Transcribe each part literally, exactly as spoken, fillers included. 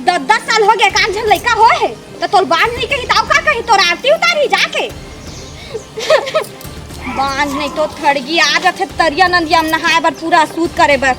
दस दस साल हो गए, एक आध झन लइका होए हे, त तोर बांझ नहीं कही, त अउ का कही? तोर आरती उतारी जाके। बांझ नहीं तो थड़गी आ जाथे तरिया नंदिया म नहाए बर, पूरा सूत करे बर।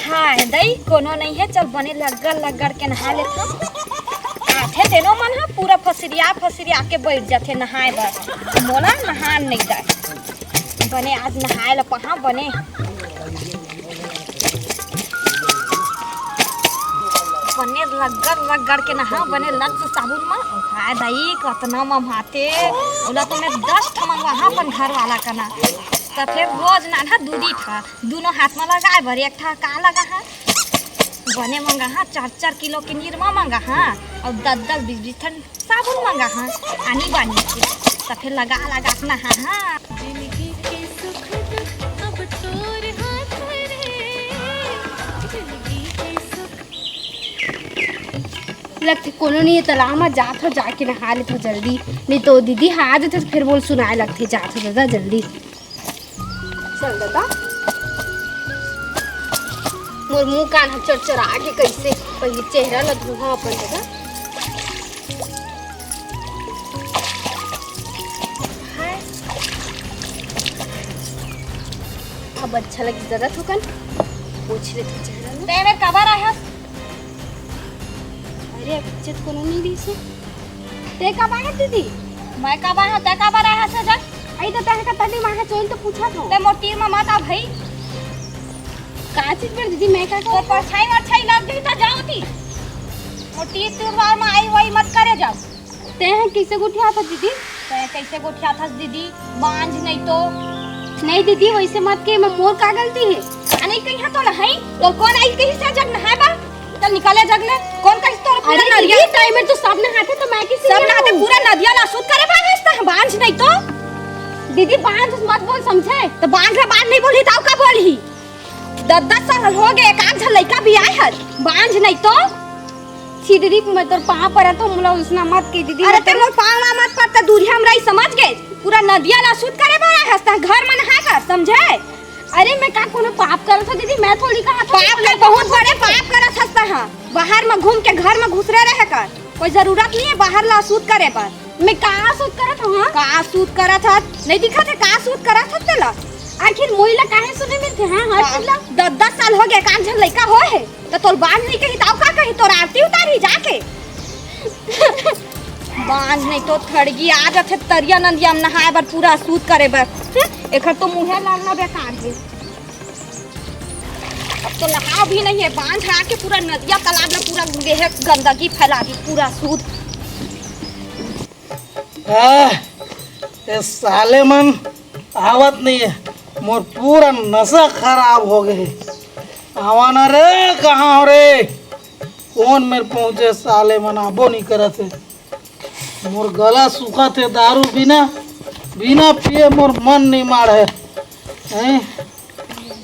हाय दई, कोनो नइ हे, चल बने लग्गड़ लग्गड़ के नहा लेथन। आथे तेनो मन ह पूरा फसरिया फसरिया के बइठ जाथे नहाए बर, मोला नहान नइ दय। बने आज नहाए ल पहा बने। बने रगड़ रगड़ के नहा, बने Lux साबुन म। हाय दाई, कतना मम्हाथे। ओला तो मैं दस ठा मंगवाहा अपन घर वाला कना। त फेर रोज नाना दूदी ठा, दूनो हाथ म लगाए बर एक ठा का लगाहा। बने मंगाहा, चार चार किलो के निरमा मंगाहा, अउ दस दस बीस बीस ठन साबुन मंगाहा, आनी बानी के, त फेर लगा लगा के नहाहा। जिंदगी के सुख दुख अब तोर हाथ रे, जिंदगी के सुख। लगथे कोनो नहीं, तालाब म जात हो, जाके नहा लेत हो जल्दी, नहीं तो दीदी हा आ जाथे, फेर बोल सुनाए लगथे, जात हो दादा जल्दी। चल दादा, मोर मुंह कान ह चरचरा के कइसे, पहले चेहरा ल धोहा अपन दादा। हाय। अब अच्छा लगी दादा थोकन, पोछ लेथों चेहरा ल। ते मेर काबर आए हस? अरे, इज्जत कोनो नहीं रहिस हे। ते काबर आए हस दीदी? मैं काबर आए हस, ते काबर आए हस जा? अई तो तहका तनी माहा चोइल तो पूछा थो। ते मोर तीर म मत आ भई। का चीज बर दीदी, मैं का तो करूँ? परछाई वरछाई लग गई त जाओ ती। मोर तीर तीर बार म आई वही मत करे जाओ। ते ह कइसे गोठियाथस दीदी? ते कइसे गोठियाथस दीदी? बांझ नहीं तो। नहीं दीदी, वइसे मत के, मैं मोर का गलती हे? आ नहीं कहीं तो नहीं, तो कोन आई कहीं से जग नहाए बा? चल निकले जग ले, कोन कहीं तोर पूरा अरे नदिया दीदी, टाइम में तो सब नहाथे, तो मैं किसे सब नहाथे, नहाऊं? पूरा नदिया ला सूत करे बांझ हस त, बांझ नहीं तो। दीदी, बांझ मत बोल, समझे? तो बांझ ला बांझ नहीं बोली, तो का बोलही? दस दस साल हो गए, एक आध झन लइका भी आए हर, बांझ नहीं तो। छी दीदी, मैं तोर पाँव परत हूँ, मोला उसना मत के दीदी, अरे मैं ते तोर मोर पाँव ला मत पर, ते दूरिहा म रही, समझ गे? पूरा नदिया ला सूत करे बर आए हस, त घर म नहा कर, समझे? अरे मैं का कोनो पाप करत हूँ दीदी, मैं थोड़ी कहा था पाप कर, बहुत बड़े पाप करत हस तहाँ। बाहर म घूम के घर म घुसरे रहे कर, कोई जरूरत नहीं है बाहर ला सूत करे बर। मैं का सूत करत हूँ, हाँ? का सूत करत हस? नहीं दिखत है का सूत करत हस तेला? आखिर मोई ला काहे सुने मिलथे, हाँ, हर चीज ला? दस दस साल हो गए, एक आध झन लइका होए हे, त तोर बांझ नहीं कही, त अउ का कही? तोर आरती उतारी जाके। बांझ नहीं तो थड़गी आ जाथे तरिया नंदिया म नहाए बर, पूरा सूत करे बर। हम्म, एखर तो मुँहे लागना बेकार हे। अब तो नहाव भी नहीं है, बांझ आके पूरा नदिया तालाब ला पूरा देहे गंदगी फैला दी, पूरा सूत। आह, ये साले मन आवत नहीं है, मोर पूरा नशा खराब हो गए। आवा ना रे, कहाँ हो रे? कौन मेर पहुँचे साले मन, आबो नहीं करत है। मोर गला सूखत है दारू बिना, बिना पिए मोर मन नहीं माढ़े। हैं?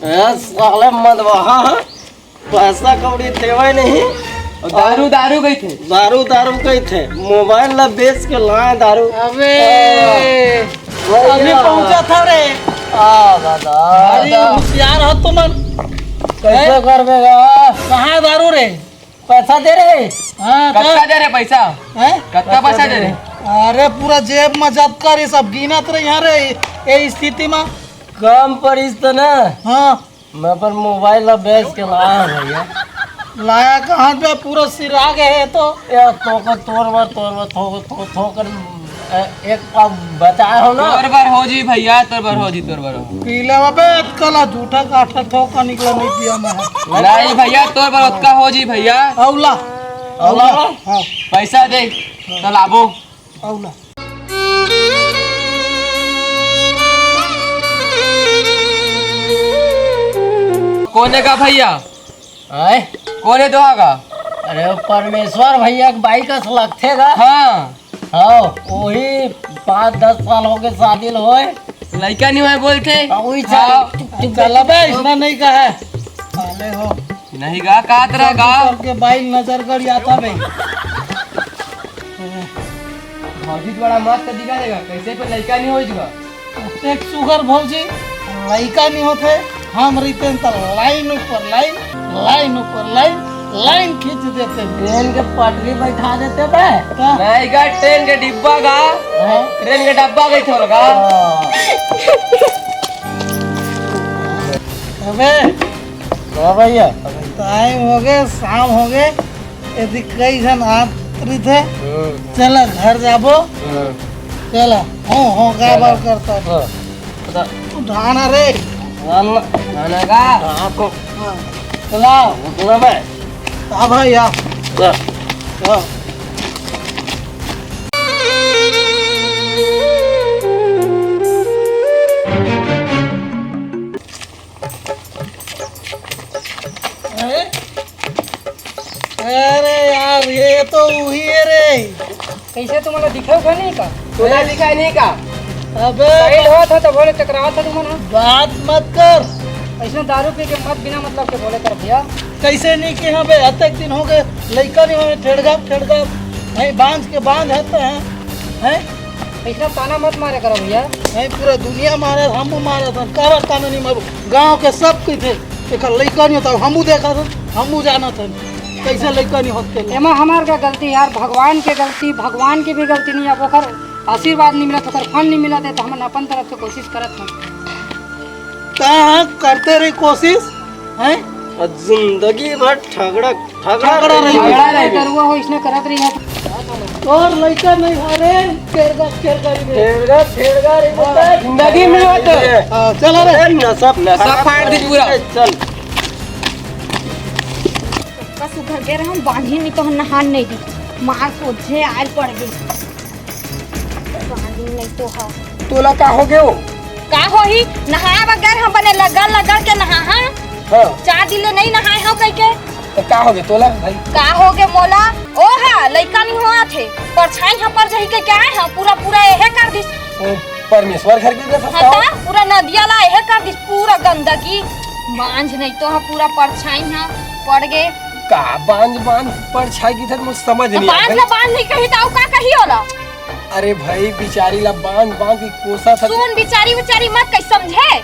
ए, साले मदवाहा, पैसा कौड़ी देवे नहीं। दारू, दारू कहिथे। दारू, दारू कहिथे। मोबाइल ला बेच के लाए दारू। अबे, हाँ। अभी पहुंचा था रे। आ, दादा। अरे, होशियार हो तुमन। कैसे हैं? करबे गा? कहाँ दारू रे? पैसा दे रे। हाँ, तो? कत्ता दे रे पैसा? हैं? कत्ता पैसा दे रे? अरे, पूरा जेब में जतका रे, सब गिनत रहे यहाँ रे, ए स्थिति में। कम पड़िस त ना। हाँ। मैं अपन मोबाइल ला बेच के लाया हूँ भैया। लाया कहाँ पे? पूरा सिरा गए है तो। यार, तो को तोर बर, तोर बर, थो, थो, थो कर, ए, एक पाव बचाए हो ना। तोर बर हो जी भैया, तोर बर हो जी, तोर बर हो। पी ले बे, अतका ला जूठा काठा थोका निकला नहीं पिया मैं। नहीं भैया, तोर बर ओतका हो जी भैया। अउला। अउला? हाँ। पैसा दे, त लाबो। अउला। कोन हे गा भैया? आय? कोन हे दोहा गा? अरे, वो परमेश्वर भैया के बाइक अस लगथे गा। हाँ। हाँ, वही पाँच दस साल हो गए शादी ल होए। लइका नहीं होय बोलथे। हाँ, वही हाँ। चल। चल बे, इसना नहीं कहा। साले हो। नहीं गा, का तरह गा? सबके बाइल नजर गड़ जाता बे। भौजी तो बड़ा मस्त दिखा देगा, कैसे पे लइका नहीं होय गा? एक सुगर भौजी, लइका नहीं होथे, हम रहिते त लाइन ऊपर लाइन, लाइन ऊपर लाइन, लाइन खींच देते। ट्रेन के पटरी बैठा देते बे। का? नहीं गा, ट्रेन के डिब्बा गा। हाँ। ट्रेन के डब्बा गई थोड़ा गा। हाँ। अबे। हाँ भैया। टाइम हो गए, शाम हो गए। यदि कई झन आत रहिथे, हम्म। चला घर जाबो। हम्म। चला, हो, हो, का चला। बात करता है? हाँ। उठाना रे। उठाना का? हाँ, को। हाँ। चला। उठना मैं। आ भाई, आ। हाँ। हाँ। अरे, अरे यार, ये तो वही है रे। कैसे तुमन ला दिखा उखा नहीं का? तोला दिखाई नहीं का? अबे साइड होत हो तो बोले टकरावत हो तुमन, हाँ? बात मत कर। ऐसे दारू पी के मत बिना मतलब के बोले कर भैया। कैसे नहीं कि हाँ बे, अतक दिन हो गए, लइका नहीं होय, ठेड़गा, ठेड़गा, नहीं बांझ के बांझ हत हैं, हैं? ऐसा ताना मत मारे करो भैया। नहीं, पूरा दुनिया मारे, हमू मारे था, काबर ताना नहीं मारू? गांव के सब कहिथे, एकर लइका नहीं होता, हमू देखा था, हमू जाना था, कैसे लइका नहीं होते। एमा हमार का गलती यार, भगवान के गलती, भगवान के भी गलती नहीं। अब ओकर आशीर्वाद नहीं मिलत, ओकर फल नहीं मिलत है, तो हमन अपन तरफ से कोशिश करत हन। का करते रही कोशिश, हैं? और जिंदगी भर ठगड़ा, ठगड़ा ठगड़ा रही। रही। झगड़ा नहीं करुआ हो, इसने करत रही है। और लइका नहीं हो रे, केरगा, केरगा रही रे। केरगा, केरगा रही, हाँ। जिंदगी में हो तो। हाँ, चलो रे। अरे नशा, नशा फाड़ दी पूरा। चल। का सुघर गे रहे हम बांझी नहीं तो हम नहान नहीं दी। मार सोझे आयल पड़ गई। बांझी नहीं तो हा। तोला का हो गयो? का होही? नहाए बगैर हम बने लगड़ लगड़ के नहा, हाँ? हाँ। चार दिन ले नहीं नहाए हो कह के। तो का हो गयो तोला भाई? का हो गयो मोला? ओ हा, लइका नहीं होत हे। परछाई हा पर जही के क्या है? हाँ, पूरा पूरा एहे कर दिस। ओ, परमेश्वर घर के जैसा हाँ, बताओ। ता पूरा नदिया ला एहे कर दिस, पूरा गंदगी। बांझ नहीं तो हा, पूरा परछाई हा पड़ गे। का बांझ, बांझ परछाई की था, मुझे समझ तो नहीं बांझ आता। ला बांझ नहीं कही, तो का कही होला? अरे भाई, बिचारी ला बांझ, बांझ की कोसा था। सुन, बिचारी उचारी मत कही, समझे?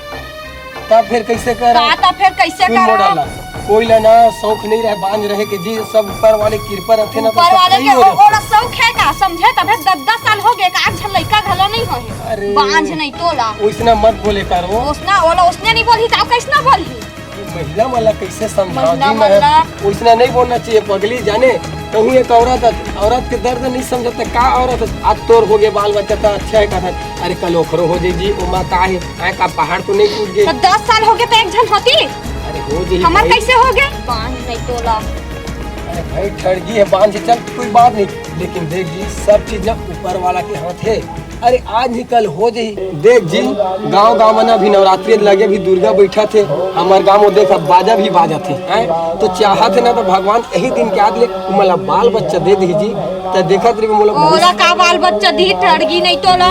तब फिर कैसे कर? का तब फिर कैसे सुन कर? मोड़ा ला, कोई ला ना शौक नहीं रहे बांझ रहे के जी, सब ऊपर वाले कृपा रखे ना, तो ऊपर सब वाले सही के हो ओ-, जाता। ओला शौक है का, समझे? तब दस दस साल हो गए, का एक झन लइका घलो नहीं होहे। अरे, बांझ नहीं तोला। ओइसना मत बोले कर वो। ओसना, ओला ओसने नहीं बोलही, तो कैसना बोलही? ये महिला मन ला कैसे समझाओ महिला जी, मन मैं ला। ओइसना नहीं बोलना चाहिए पगली, जाने कहूँ एक औरत, औरत के दर्द नहीं समझता का औरत, आज तोर हो गए बाल बच्चा तो अच्छा है कहा, अरे कल ओखरो हो जाए जी, ओमा का है, आए का पहाड़ तो नहीं टूट गए। तो दस साल हो गए तो एक झन होती, अरे हो जाए हमार भाई। कैसे हो गए? बांझ नहीं तोला। अरे भाई ठड़गी है, बांझ चल कोई बात नहीं, लेकिन देख जी सब चीज ना ऊपर वाला के हाथ है। अरे आज ही कल हो जाही। देख जी, गांव गांव में ना अभी नवरात्रि लगे, अभी दुर्गा बैठा थे, हमार गांव में देख अब बाजा भी बाजा थे, हैं? तो चाहत है ना तो भगवान यही दिन के आद ले उमला बाल बच्चा दे दी जी। त देखत रही मोला बहुत ओला का बाल बच्चा दी, ठड़गी नहीं तोला,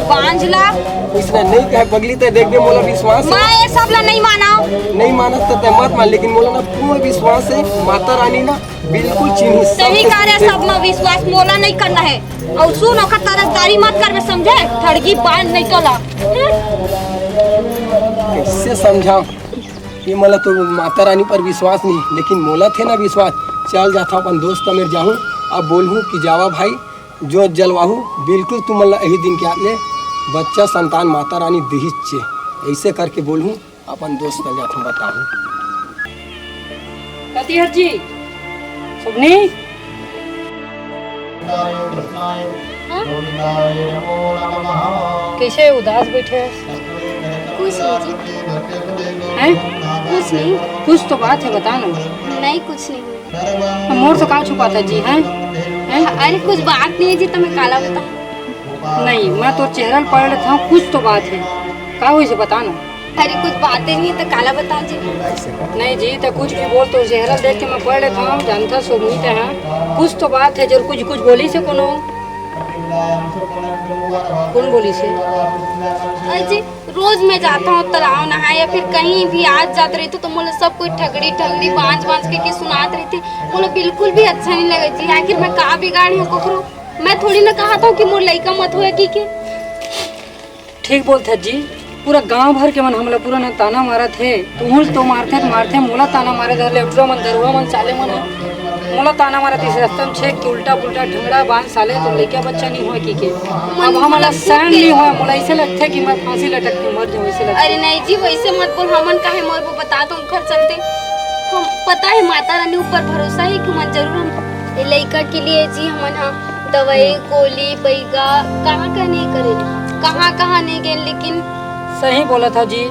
बांझ ला। इसने नहीं कहे पगली, ते देख दे मोला विश्वास है। मैं ये सब ला नहीं माना। नहीं मानत तो ते मत मान, लेकिन मोला ना पूर्ण विश्वास है माता रानी ना बिल्कुल चिन्ही, सही सबके कह रहे, चिन्ही। सब में विश्वास मोला नहीं करना है। और सुन, ओकर तरफदारी मत करबे, समझे? ठड़गी बांझ नहीं तोला। कैसे समझाओ? ये मोला तो माता रानी पर विश्वास नहीं, लेकिन मोला थे ना विश्वास। चल जाता हूँ अपन दोस्त मेर जाहूँ, अब बोलहूँ कि जावा भाई, जोत जलवाहू, बिल्कुल तुमन ला यही दिन के आद ले बच्चा संतान माता रानी दिहिच चे। ऐसे करके बोलहूँ। अपन दोस्त ल जाथन बताहूं। कति हर जी? सुगनी? हाँ? कैसे उदास बैठे है? कुछ नहीं जी। हैं? कुछ नहीं। कुछ तो बात है, बता ना। नहीं, कुछ नहीं हुआ। मोर से का छुपाथा जी, हैं? हैं? अरे, कुछ बात नहीं है जी, तो मैं काला बताऊं? नहीं, मैं तो चेहरा ल पढ़ लेता हूँ, कुछ तो बात है। का होइसे बता ना। अरे, कुछ बात ही नहीं, तो काला बता जी। नहीं जी, तो कुछ भी बोल, तो चेहरा ल देख के मैं पढ़ लेता हूँ, जानता सोगनी ते हैं। कुछ तो बात है, जरूर कुछ, कुछ बोलिसे कोनो। कौन बोलिसे? अरे जी, रोज मैं जाता हूँ तालाब नहाए या फिर कहीं भी आज जात रहिथे तो मोला सब कोई ठगड़ी ठगड़ी बांझ बांझ के, के सुनात रहिथे। मोला बिल्कुल भी अच्छा नहीं लगे जी। आखिर मैं का बिगाड़े हूँ ककरो? मैं थोड़ी ना कहत हूँ कि मोर लइका मत होए कि के। ठीक बोलथे जी, पूरा गांव भर के मन हमला पूरा ना ताना मारत हे। तुहूं तो मारथे त मारथे, मोला ताना मारे धर ले, टूरा मन, दरुहा मन, साले मन ह। मोला ताना मारत इस रस्ता में छेक के उल्टा पुल्टा ढंगड़ा बांध साले, तो लइका बच्चा नहीं होए कि के। अब हमला सहन नहीं होए, मोला ऐसे लगथे कि मैं फांसी लटक के मर जाऊं, ऐसे लगथे। अरे नहीं जी, वैसे मत बोल, हमन काहे मरबो बता, तो ओखर चलते हम, पता है माता रानी ऊपर भरोसा है कि मन जरूर हम ए लइका के लिए जी हमन ह दवाई गोली बैगा कहाँ कहाँ नहीं करे, कहाँ कहाँ नहीं गए, लेकिन सही बोलत हव जी,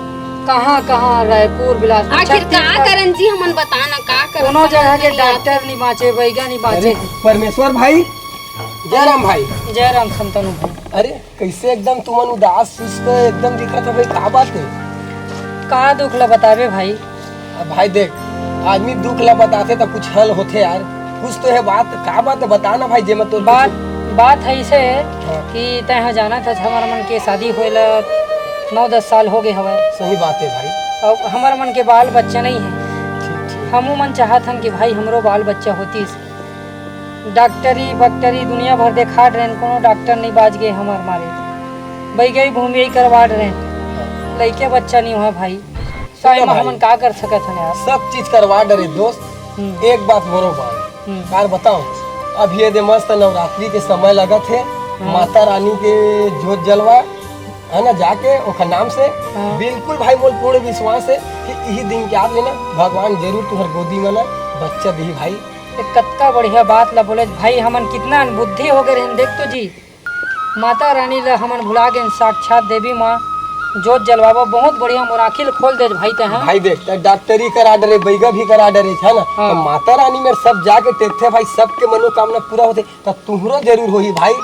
कहाँ कहाँ रायपुर, बिलासपुर, आखिर का छत्तीसगढ़। करन जी, हमन बता ना का करन, कोनो समझ जगह के नहीं आत। डॉक्टर नहीं बाँचे, बैगा नहीं बाँचे। अरे परमेश्वर भाई, जय राम भाई। जय राम संतनु भाई। अरे कैसे एकदम तुमन उदास सुस्त एकदम दिखत हो भाई, का बात है? का दुख ला बताबे भाई? अब भाई देख, आदमी दुख ला बताथे त कुछ हल होथे यार। कुछ तो है बात, का बात है बता ना भाई, जे मैं तोर बात, कुछ बात है इसे हाँ। कि तैं ह जानत हस, हमर मन के शादी होए ला नौ दस साल हो गए हवय। सही बात है भाई। अब हमर मन के बाल बच्चा नहीं है। ठीक, ठीक। हमू मन चाहत हन कि भाई हमरो बाल बच्चा होतीस। डॉक्टरी बक्टरी दुनिया भर देखा डरेन, कोनो डॉक्टर नहीं बाज गए हमर मारे। बैगई भूमि करवा डरेन, लइके बच्चा नहीं हुआ भाई। तो सुन ना एमा भाई, हमन का कर सकत हन यार? सब चीज करवा डरे दोस्त। हम्म। एक बात मोरो बात। हम्म। यार बताओ, अब ये दे मस्त नवरात्रि के समय लगत है, हाँ। माता रानी के जोत जलवा, है ना, जाके ओखर नाम से। हाँ। बिल्कुल भाई, मोर पूर्ण विश्वास है कि इही दिन के आज लेना भगवान जरूर तुहर गोदी में ना बच्चा दिही भाई। ये कतका बढ़िया बात ला बोले भाई, हमन कितना अनबुद्धि हो गए रहन। देख तो जी, माता रानी ला हमन भुला गेन, साक्षात देवी माँ जोत जलवाबो, बहुत बढ़िया मोर आँखी ल खोल देज भाई तैं ह। भाई देख, त डॉक्टरी करा डरे, बैगा भी करा डरे, है ना? हाँ। त माता रानी मेर सब जाके टेकथे भाई, सबके मनोकामना पूरा होथे, त तुहरो जरूर होही भाई,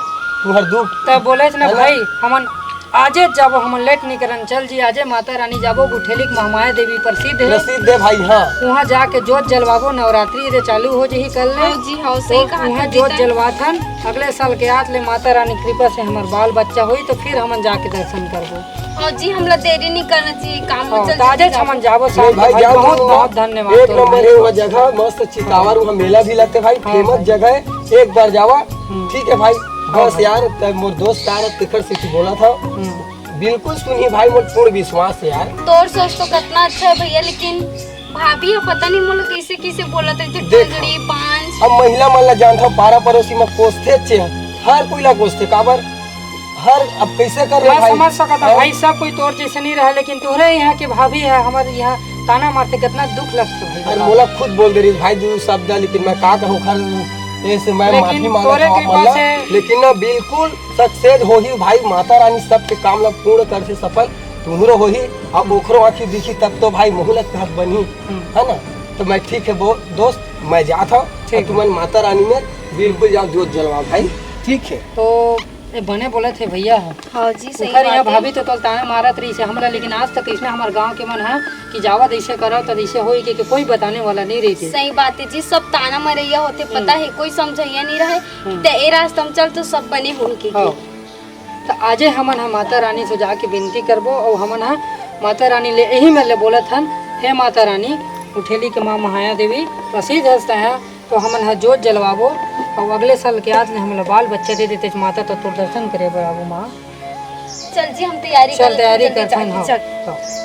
तुहर दुख। त बोलेच ना है ना? भाई, हमन आजे जाबो, हमन लेट नहीं करन, चल जी, आजे माता रानी जाबो, गुठेली के महामाया देवी प्रसिद्ध है। प्रसिद्ध है भाई, हाँ। वहाँ जाके जोत जलवाबो, नवरात्रि रे चालू हो जही कल ले। हाँ जी, हाँ, सही तो कहा वहाँ था जोत जी। जलवाथन, अगले साल के आत ले माता रानी कृपा से हमर बाल बच्चा होई, तो फिर हमन जाके दर्शन करबो। हाँ जी, हमला देरी नहीं करना चाहिए, काम में हाँ, जल्दी तो आजे जल्दी हमन जाबो नहीं शाम के भाई, भाई, जाओ बहुत, तुम बहुत वहाँ। धन्यवाद एक तोर नंबर भाई। है वहाँ जगह, मस्त चितावर, वहाँ मेला भी लगते भाई, हाँ फेमस भाई। जगह है, एक बार जावा, हम्म। ठीक है भाई। हाँ बस भाई। यार, तब मोर दोस्त यार, तिखर से बोला था। हम्म। बिल्कुल सुनही भाई, मोर पूर्ण विश्वास है यार। तोर सोच तो कितना अच्छा है भैया, लेकिन भाभी ह पता नहीं मोला कैसे कैसे बोलत रहिथे, देख, टगड़ी, बांझ। अब महिला मन ला जानथव, पारा पड़ोसी में कोसथे चे, हर कोई ला कोसथे, काबर? हर, अब कैसे कर रे मैं भाई? समझ सकत हूँ हैं? भाई, सब कोई तोर जैसे नहीं रहे, लेकिन तोरे यहाँ के भाभी है, हमारे यहाँ ताना मारथे, कितना दुख लगथे भाई, अरे बता। मोला खुद बोल दे रही भाई दू शब्द, लेकिन मैं का कहूँ, खर ऐसे मैं लेकिन माफी मांगत तोरे हूँ कृपा अपन ला, से लेकिन ना बिल्कुल सक्सेस होही भाई, माता रानी सबके काम ला पूर्ण करथे सफल, तुहरो होही, अब ओखरो आँखी दिखी तब तो भाई महू ला कहत बनही, हम्म। है ना? तो मैं ठीक है बो-, दोस्त, मैं जात हूँ, ठीक अब तुमन है। माता रानी में बिल्कुल जाओ जोत जलवा भाई, ठीक है? तो ए बने बोलत हे भैया ह। हाँ जी, सही ओखर यहाँ बात है। भाभी तो तोल ताना मारत रही से हमला, लेकिन आज तक इसने हमार गांव के मन है कि जावा जैसे करो तो जैसे होई के, के कोई बताने वाला नहीं रही थे। सही बात है जी, सब ताना मरैया होते, हम्म। पता है कोई समझैया नहीं रहे। हम्म। ते ए रास्ता में चल तो सब बने होई के, हाँ। के। तो आजे हमन ह माता रानी से जाके विनती करबो और हमन ह माता रानी ले यही में ले बोलत हन, हे माता रानी, उठेली के माँ महाया देवी प्रसिद्ध हस्त है, तो हमन ह जोत जलवाबो अउ अगले साल के आज ले हमला बाल बच्चा दे देते माता, तो तोर दर्शन करे बर आबो माँ। चल जी, हम तैयारी चल, कर लेथन, तैयारी जल्दी करथन, जाके, हाँ। चल। हाँ।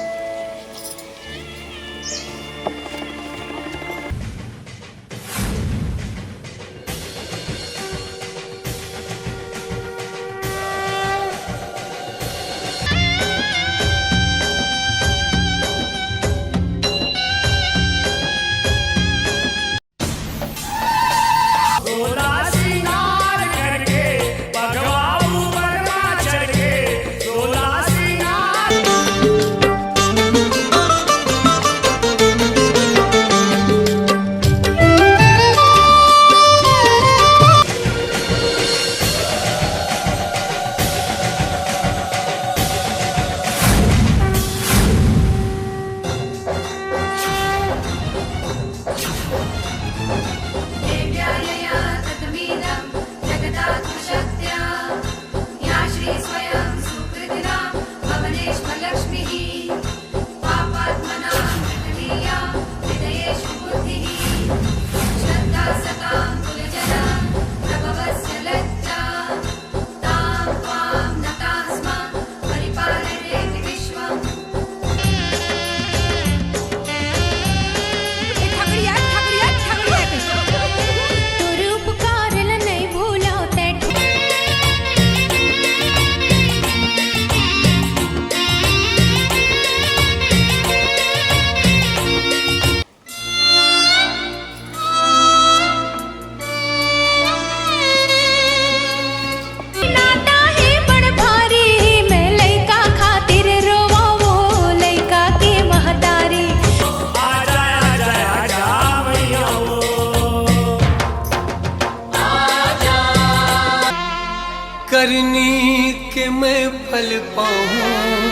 नी के मैं फल पाऊं,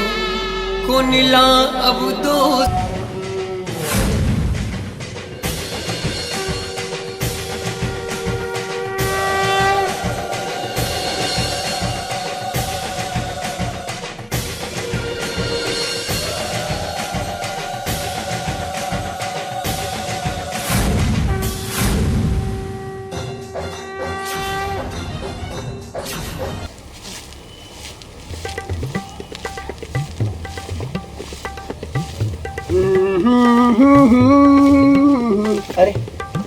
कोन ला अब दोष। अरे,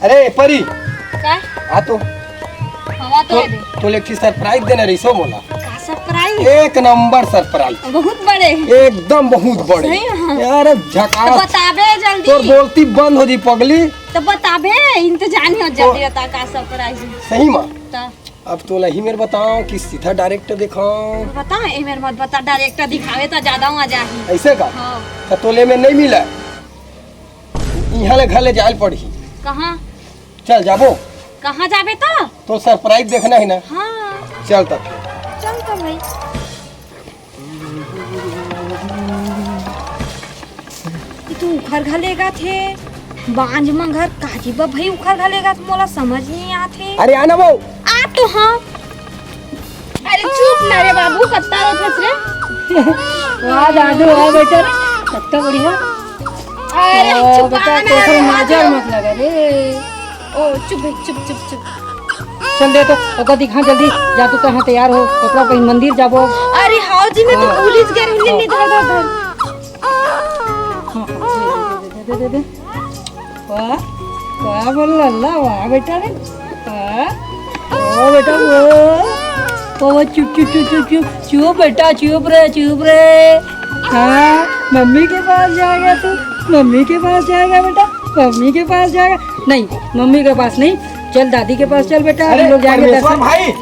अरे परी, का? आ तो। हवा तो तो, है बे। तो एक ठे सरप्राइज देना रहिस हो मोला। का सरप्राइज? एक नंबर सरप्राइज। बहुत बड़े। एकदम बहुत बड़े। सही में? यार, तो झकास। बताबे जल्दी। तोर बोलती बंद हो जी पगली। तो बताबे, इंतजाम हो जल्दी तो बता का सरप्राइज। सही में? तो अब तोला ही मेर बताओ कि सीधा डायरेक्ट दिखाओ। बता, ए मेर मत बता, डायरेक्ट दिखावे त ज्यादा मजा आही। ऐसे का? हाँ। त तोले में नहीं मिला, इहाँ ले घर ले जायल पड़ही। कहाँ? चल जाबो। कहाँ जाबे त? तो सरप्राइज देखना है ना। हाँ। चल तब। चल तब भाई। ई तो उखर घले गा थे। बांझ मंगर काजी बा भाई उखर घले गा थे, मोला समझ नहीं आथे। अरे आना वो। आ तो हाँ। अरे चुप ना रे बाबू, कत्ता रोथस रे। वाह दादू, वाह बेटा रे, कत्ता बढ़िया। अरे ओ, चुप बेटा, ना तोर रे नजर बाबू। मत लगा रे। ओ चुप भाई, चुप चुप चुप। चल दे तो, ओकर दिखा जल्दी, जा तू कहाँ तैयार हो, कपड़ा पहन मंदिर जाबो। अरे हाँ जी, मैं तो हाँ। भूल ही गए रहने, हाँ। नहीं धर धर धर। हाँ, हाँ, दे, दे, दे, दे, दे। वाह, वाह, बोल लल्ला, वाह बेटा रे, वाह, ओ बेटा, ओ, ओ, चुप, चुप, चुप, चुप, चुप, चुप बेटा, चुप रे, चुप रे। हाँ, मम्मी के पास जाएगा तू, मम्मी के पास जाएगा बेटा, मम्मी के पास जाएगा। नहीं, मम्मी के पास नहीं, चल दादी के पास चल बेटा, अरे, हम लोग जाएंगे परमेश्वर दर्शन। भाई।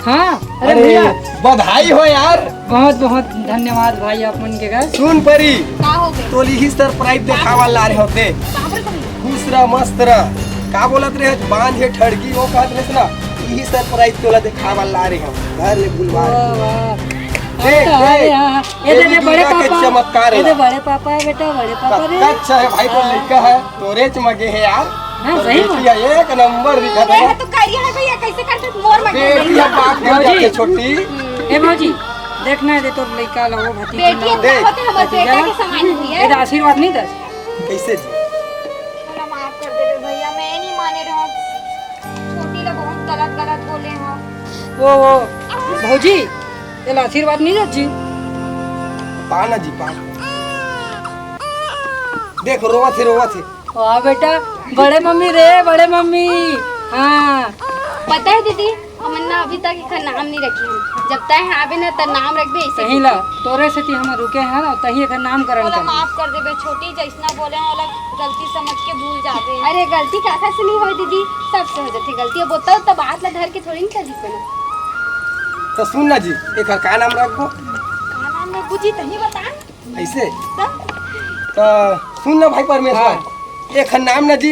हाँ, अरे अरे, भैया। बधाई हो यार। बहुत बहुत धन्यवाद भाई आप मन के घर। सुन परी, का हो गए? तोली ही सरप्राइज देखावा ला रहे होते। बाप रे, तुम खुश रह, मस्त रह। का बोलत रहे, बांझ हे ठड़की, वो कहत रहे ना, यही सरप्राइज तोला देखावा ला रहे हो। घर ले बुलवा। वाह, वाह। देख, हाँ, देख, अरे, हाँ, हाँ। ये दे, देवी दे, बड़े दुर्गा के पापा। चमत्कार ये दे, ला। बड़े पापा है बेटा, बड़े पापा रे। अच्छा है भाई, तो हाँ। लड़का है। तोरेच मगे हे यार। हाँ, तोर सही बेटी में। हे, एक नंबर दिखत हे। ए, तो करिया है भैया, कैसे करते मोर मगे बेटी हे, बाप हो भौजी। जाते छोटी। ए भौजी, देखना है दे तोर लइका ला, वो भतीजा बेटी ला। अब देख। होते हमर भतीजा बेटा ला। के समान ही है। ए, तो आशीर्वाद नहीं दस। कैसे जी? मोला माफ कर देवे भैया, मैं नहीं माने रहूं। छोटी ला बहुत गलत गलत बोले हूं। वो, वो, भौजी, तेला आशीर्वाद नहीं दस जी। पाना जी, पाना। देख, रोवत हे, रोवत हे। वाह बेटा, बड़े मम्मी रे, बड़े मम्मी। हाँ। पता है दीदी, हमन ना अभी तक एकर नाम नहीं रखे हन। जब तय आबे ना, त नाम रखबे ऐसे। सही ला, तोरे सेती हमन रुके हन, तही एकर नामकरण मोला कर। माफ कर देबे छोटी, जैसना बोले हन, ओला गलती समझ के भूल जाबे। अरे गलती काकर से नहीं होय दीदी, सबसे हो जाथे गलती। अब ओतका त बात ला धर के थोड़ी नहीं कर दिस ना। तो सुन ना जी, एकर का नाम रखबो? का नाम रखबो जी, तही बता। ऐसे? त? त सुन ना भाई परमेश्वर, हाँ। एक नाम ना जी,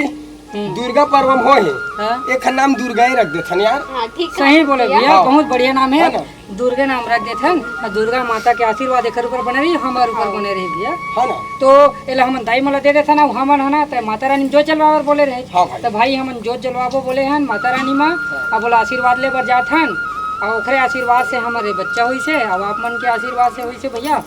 हम्म। दुर्गा पर्व में हो हे, हाँ। एक नाम दुर्गा ही रख देथन यार। हाँ, ठीक है। सही बोले भैया, हाँ। बहुत बढ़िया नाम है। है ना? दुर्गा नाम रख देथन, और दुर्गा माता के आशीर्वाद एकर ऊपर बने रही, हमारे ऊपर हाँ। बने रही भैया। है ना? तो एला हमन दाई मन ला दे देथन, अब हमन है ना, त माता रानी में जोत जलवाबर बोले रहे। हाँ भाई। त भाई हमन जोत जलवाबो बोले हन माता रानी मा, हाँ। अब बोला आशीर्वाद ले बर जाथन, और ओकरे आशीर्वाद से हमारे बच्चा होइसे, अब आप मन के आशीर्वाद से होइसे भैया।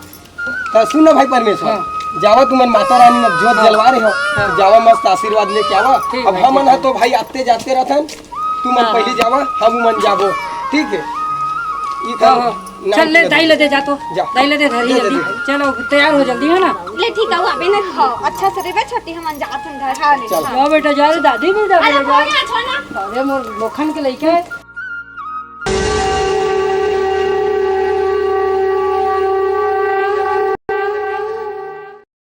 त सुन ना भाई परमेश्वर, हाँ। जावा तुमन माता रानी में जोत हाँ। जलवा रहे हो, हाँ। जावा मस्त आशीर्वाद लेके आवा। ठीक अब भाई, हमन ठीक हा है। तो भाई आते जाते रहथन, तुमन हाँ, पहली हाँ। जावा, हम मन जाबो, ठीक है? ई हाँ, कर हाँ। नाम चल ले, के दाई ले दे जा तो। जा। दाई ले दे धरी दे, दे, जल्दी। दे। चलो, तैयार हो जल्दी, है ना? ले ठीक है, वो अबे ना खाओ। अच्छा से रेबे छोटी, हमन जाथन घर। हाँ, ले, चल। हाँ। जाओ बेटा, जाओ, दादी भी जा अरे, रही है, जाओ। कोई ना, छोड़ ना। अरे, मोर लोखन के लइका है।